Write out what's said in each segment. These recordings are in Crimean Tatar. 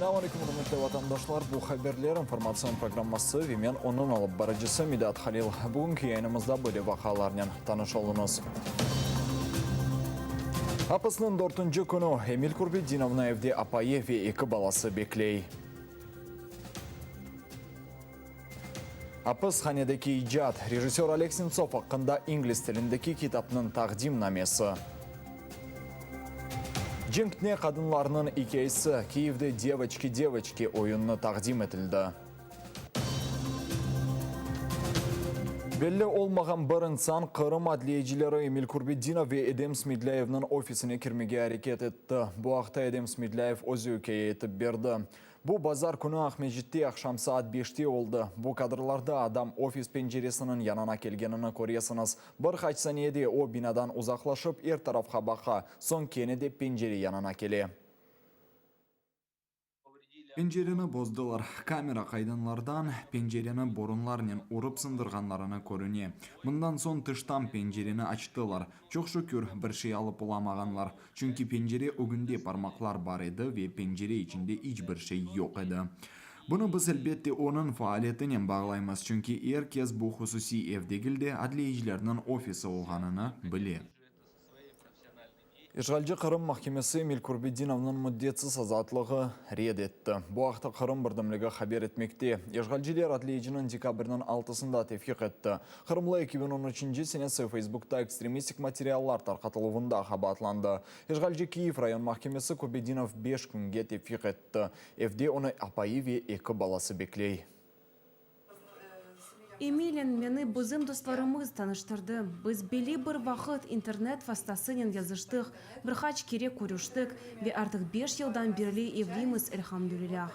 Selâm aleyküm, ürmetli vatandaşlar! Bu Haberler informatsion programması ve men onıñ alıp barıcısı Midat Halil. Bugünki yayınımızda böyle vaqıalarnen tanış oluñız. Apısnıñ dörtünci künü, Emil Kurbedinovnı evde apayı ve eki balası bekley. Apishanedeki icat, rejissör Oleg Sentsov aqqında ingliz tilindeki kitapnıñ taqdimnamesi. Cenkte qadınlarnıñ ikâyesi, Kiyevde Devoçki, devoçki oyunı taqdim etildi. Belli olmağan bir insan Qırım adliyecileri Emil Kurbedinov ve Edem Smedlâyevniñ ofisine kirmege areket etti. Bu aqta Edem Smedlâyev özü ikâye etip berdi. Bu bazar künü Aqmescitte aqşam saat beşte oldı. Bu kadrlarda adam ofis penceresiniñ yanına kelgenini köresiñiz. Bir qaç saniyede o, binadan uzaqlaşıp, er tarafqa baqa, soñ kene de pencere yanına kele. Pencereni bozdılar. Kamera qaydınlardan pencereni borunlarnen urıp sındırğanlarını körüne. Bundan soñ tıştan pencereni açtılar. Çoq şükür, bir şey alıp olamağanlar, çünki pencere ögünde parmaqlar bar edi ve pencere içinde iç bir şey yoq edi. Bunı biz, elbette, onıñ faaliyetinen bağlaymız, çünki er kes bu hususiy ev degil de, adliyecilerniñ ofisi olğanını bile. İşğalci Qırım mahkemesi Emil Kurbedinovnıñ müddetsiz azatlığı red etti. Bu aqta Qırım birdemligi haber etmekte. İşğalciler adliyeciniñ dekabrniñ altısında tevfiq etti. Qırımlı 2013 senesi Facebookta ekstremistik materiallar tarqatıluvında qabaatlandı. İşğalci Kiyev rayon mahkemesi Kurbedinov beş künge tevfiq etti. Evde onı apayı ve eki balası bekley. Emilnen meni bizim dostlarımız tanıştırdı. Biz belli bir vaqıt internet vastasınen yazıştıq, bir qaç kere körüştik ve artıq beş yıldan berli evlimiz, elhamdülilâh.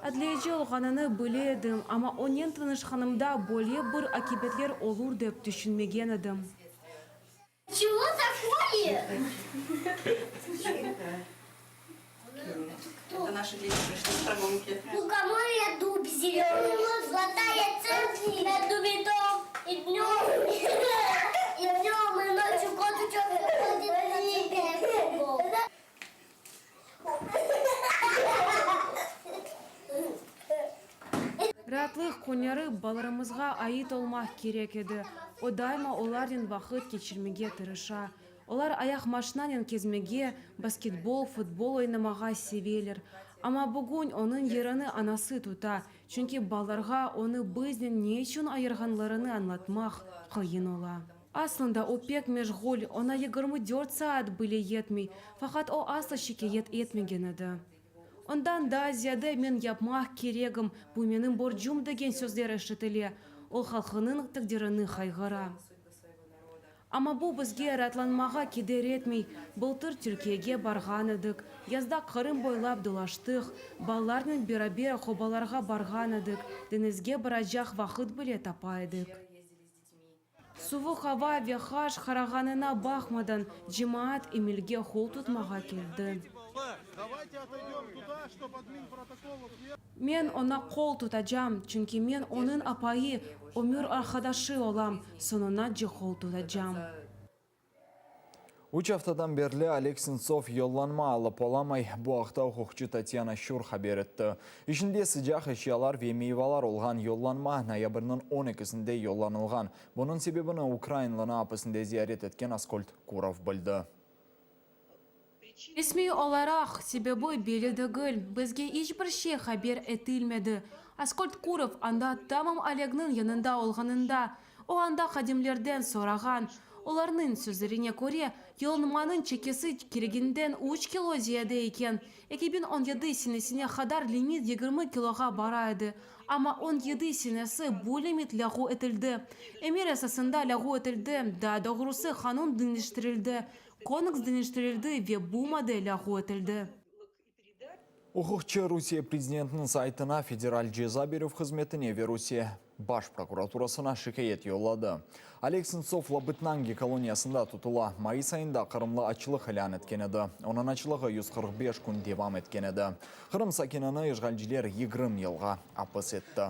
Adliyeci olğanını bile edim, amma onen tanışqanımda böyle bir akibetler olur dep tüşünmegen edim. Çego takoye? Лукоморье дуб зеленый, Золотая цепь на дубе дом, И днем, и днем, и ночью кот ученый ходит на цепи кругом. Raatlıq künleri balalarımızğa ait olmaq kerek edi. O daima olarnen vaqıt keçirmege tırışa. Olar ayaqmaşinanen kezmege, basketbol, futbol oynamağa seveler. Amma bugün onıñ yerini anası tuta, çünki balalarğa onı biznen ne içün ayırğanlarını añlatmaq qıyın ola. Aslında o pek meşğul, oña 24 saat bile yetmey, faqat o asla şikâyet etmegen edi. Ondan daa ziyade men yapmaq keregim, bu menim borcum degen sözler eşitile, o halqınıñ taqdirini qayğıra. Amma bu bizge raatlanmağa keder etmey, bıltır Türkiyege barğan edik, yazda Qırım boylap dolaştıq, balalarnen beraber qobalarğa barğan edik, deñizge baracaq vaqıt bile tapa edik. Suvuq ava ve haş qarağanına baqmadan, cemaat Emilge qol tutmağa keldi. Men oña qol tutacam, çünki men onıñ apayı, ömür arqadaşı olam, soñunace qol tutacam. Üç aftadan berli Oleg Sentsov yollanma alıp olamay. Bu aqta uquqçı Tatyana Şur haber etti. İçinde sıcaq eşyalar ve meyvalar olğan yollanma noyabrniñ on ekisinde yollanılğan. Bunıñ sebebini ukrainlını apisinde ziyaret etken Askold Kurov bildi. Resmiy olaraq sebebi belli degil, bizge iç bir şey haber etilmedi. Askold Kurov anda tamam Olegniñ yanında olğanında, O anda hadimlerden sorağan. Olarnıñ sözlerine köre, yollanmanıñ çekisi kereginden üç kilo ziyade eken. 2017 senesine qadar limit 20 kiloğa bara edi, amma 17 senesi bu limit lâğu etildi. Emir esasında lâğu etildi, daa doğrusı qanun deñiştirildi, kodeks deñiştirildi ve bu madde lâğu etildi. Uquqçı Rusiye prezidentiniñ saytına, Federal ceza berüv hızmetine ve Rusiye Baş prokuraturasına şikâyet yolladı. Oleg Sentsov Labıtnangi koloniyasında tutula. Mayıs ayında qırımlı açlıq ilân etken edi. Onıñ açlığı 145 kün devam etken edi. Qırım sakinini işğalciler 20 yılğa apis etti.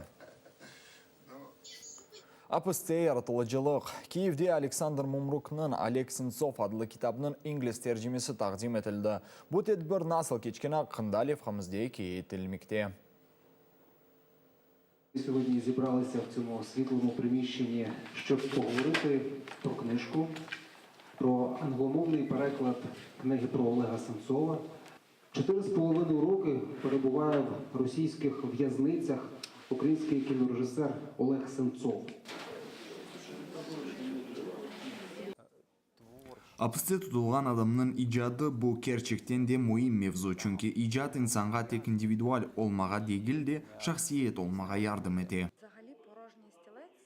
Apiste yaratılıcılıq. Kiyevde Aleksandr Mumruknıñ Oleg Sentsov adlı kitabınıñ ingliz tercimesi taqdim etildi. Bu tedbir nasıl keçkeni aqqında levhamızda ikâye etilmekte. Сьогодні зібралися в цьому світлому приміщенні, щоб поговорити про книжку, про англомовний переклад книги про Олега Сенцова. Чотири з половиною роки перебуває в російських в'язницях український кінорежисер Олег Сенцов. Apiste tutulğan adamnıñ icadı, bu kerçekten de müim mevzu, çünki icat insanğa tek individual olmağa degil de, şahsiyet olmağa yardım ete.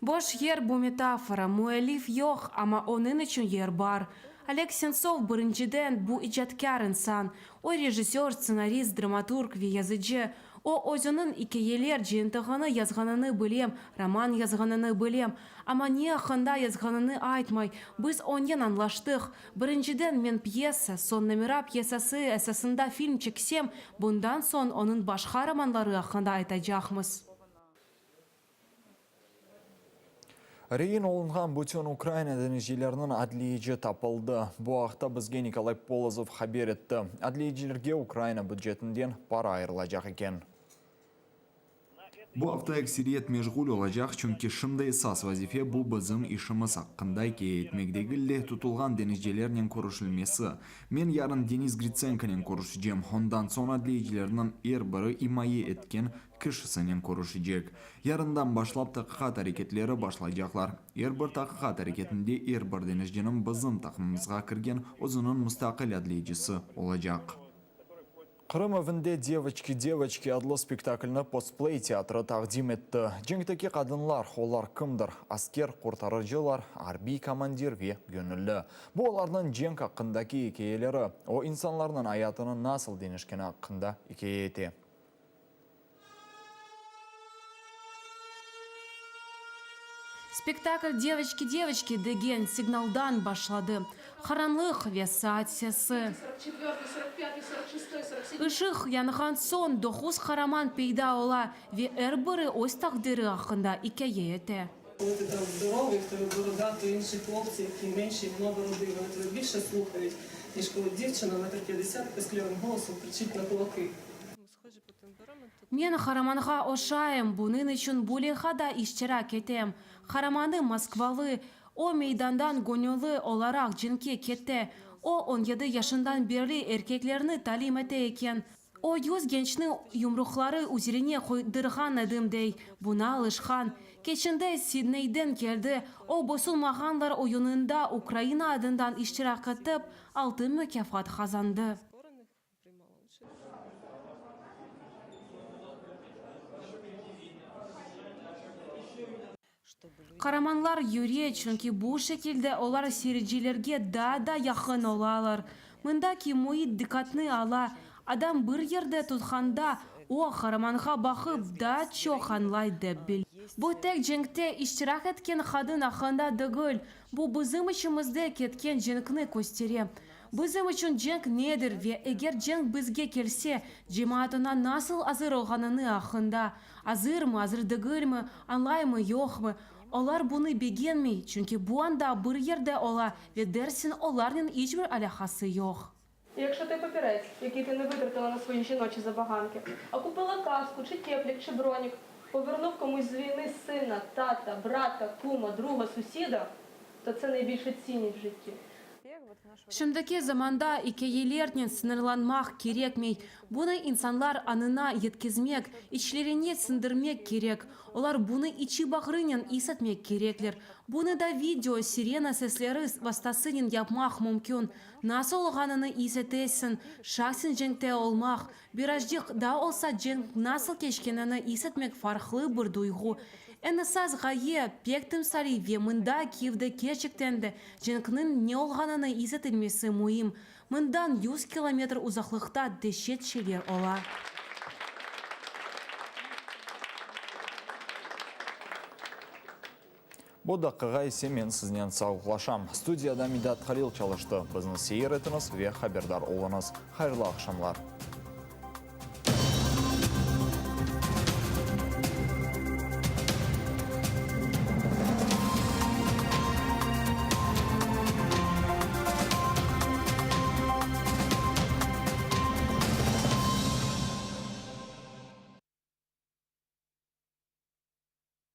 Boş yer bu metafora, müellif yoq, amma onıñ içün yer bar. Oleg Sentsov, birinciden, bu icatkâr insan. O, rejissör, stsenarist, dramaturg ve yazıcı. O, özüniñ ikâyeler cıyıntığını yazğanını bilem, roman yazğanını bilem. Amma ne aqqında yazğanını aytmay. Biz onen añlaştıq. Birinciden, men pyesa, Soñ nomera pyesası esasında film çeksem, bundan soñ onıñ başqa romanları aqqında aytacaqmız. Rein olunğan bütün Ukraina deñizcileriniñ adliyeci tapıldı. Bu aqta bizge Nikolay Polozov haber etti. Adliyecilerge Ukraina bücetinden para ayırılacaq eken. Bu afta ekseriyet meşğul olacaq, çünki şimdi esas vazife bu bizim işimiz aqqında ikâye etmek degil de, tutulğan deñizcilernen körüşilmesi. Men yarın Denis Gritsenkonen körüşecem, ondan soñ adliyecilerniñ er biri imaye etken kişisinen körüşecek. Yarından başlap taqiqat areketleri başlaycaqlar. Er bir taqiqat areketinde er bir deñizciniñ bizim taqımımızğa kirgen özüniñ mustaqil adliyecisi olacaq. Qırım evinde Devoçki, devoçki adlı spektaklni Postplay teatrı taqdim etti. Cenkteki qadınlar, olar kimdir? Asker, qurtarıcılar, arbiy komandir ve göñülli. Bu olarnıñ cenk aqqındaki ikâyeleri, o insanlarnıñ ayatını nasıl deñişkeni aqqında ikâye ete. Spektakl Devoçki, devoçki degen signaldan başladı. Qaranlıq ve saat sesi. Işıq yanğan soñ doquz qaraman peyda ola ve er biri öz taqdiri aqqında ikâye ete. Коли ти там здоровий, в тебе борода, то інші хлопці, які менші, много бороди, вони тебе більше слухають, ніж коли дівчина метр п'ятдесят писклявим голосом кричить на кулаки. Men qaramanğa oşayım, bunıñ içün bu leyhada iştirak etem. Qaramanım moskvalı, o, meydandan göñülli olaraq cenkke kete. O, 17 yaşından berli erkeklerni talim ete eken. O, yüz gençni yumruqları üzerine qoydırğan edim, dey. Buña alışqan. Keçende Sidneyden keldi. O, boysunmağanlar oyunında Ukraina adından iştirak etip, altın mukâfat qazandı. Qaramanlar yüre, çünki bu şekilde olar seyircilerge daa da yaqın olalar. Mındaki müit diqqatnı ala, adam bir yerde tutqanda, o, qaramanğa baqıp, daa çoq añlay, dep bil. Bu tek cenkte iştirak etken qadın aqqında degil, bu bizim içimizde ketken cenkni köstere. Bizim içün cenk nedir ve eger cenk bizge kelse, cemaat oña nasıl azır olğanını aqqında. Azırmı, azır degilmi, añlaymı, yoqmı? Olar bunı begenmey, çünki bu anda bir yerde ola ve dersiñ olarnen iç bir alâqası yoq. Якщо той папірець, який ти не витратила на свої жіночі забаганки, а купила каску, чи кеплік, чи бронік, повернув комусь з війни сина, тата, брата, кума, друга, сусіда, то це найбільша цінність в житті. Şimdiki zamanda ikâyelernen sıñırlanmaq kerekmey. Bunı insanlar añına yetkizmek, içlerine siñdirmek kerek. Olar bunı içi-bağrınen is etmek kerekler. Bunı da video, sirena sesleri vastasınen yapmaq mümkün. Nasıl olğanını is etesiñ, şahsen cenkte olmaq, birazcıq da olsa cenk nasıl keçkenini is etmek farqlı bir duyğu. Eñ esas ğaye, pek timsaliy ve mında Kiyevde kerçekten de cenkniñ ne olğanını is etilmesi müim. Mından yüz kilometr uzaqlıqta deşet şeyler ola. Bu daqqağa ise men siznen sağlıqlaşam. Studiyada Midat Halil çalıştı. Bizni seyir etiñiz ve haberdar oluñız. Hayırlı aqşamlar!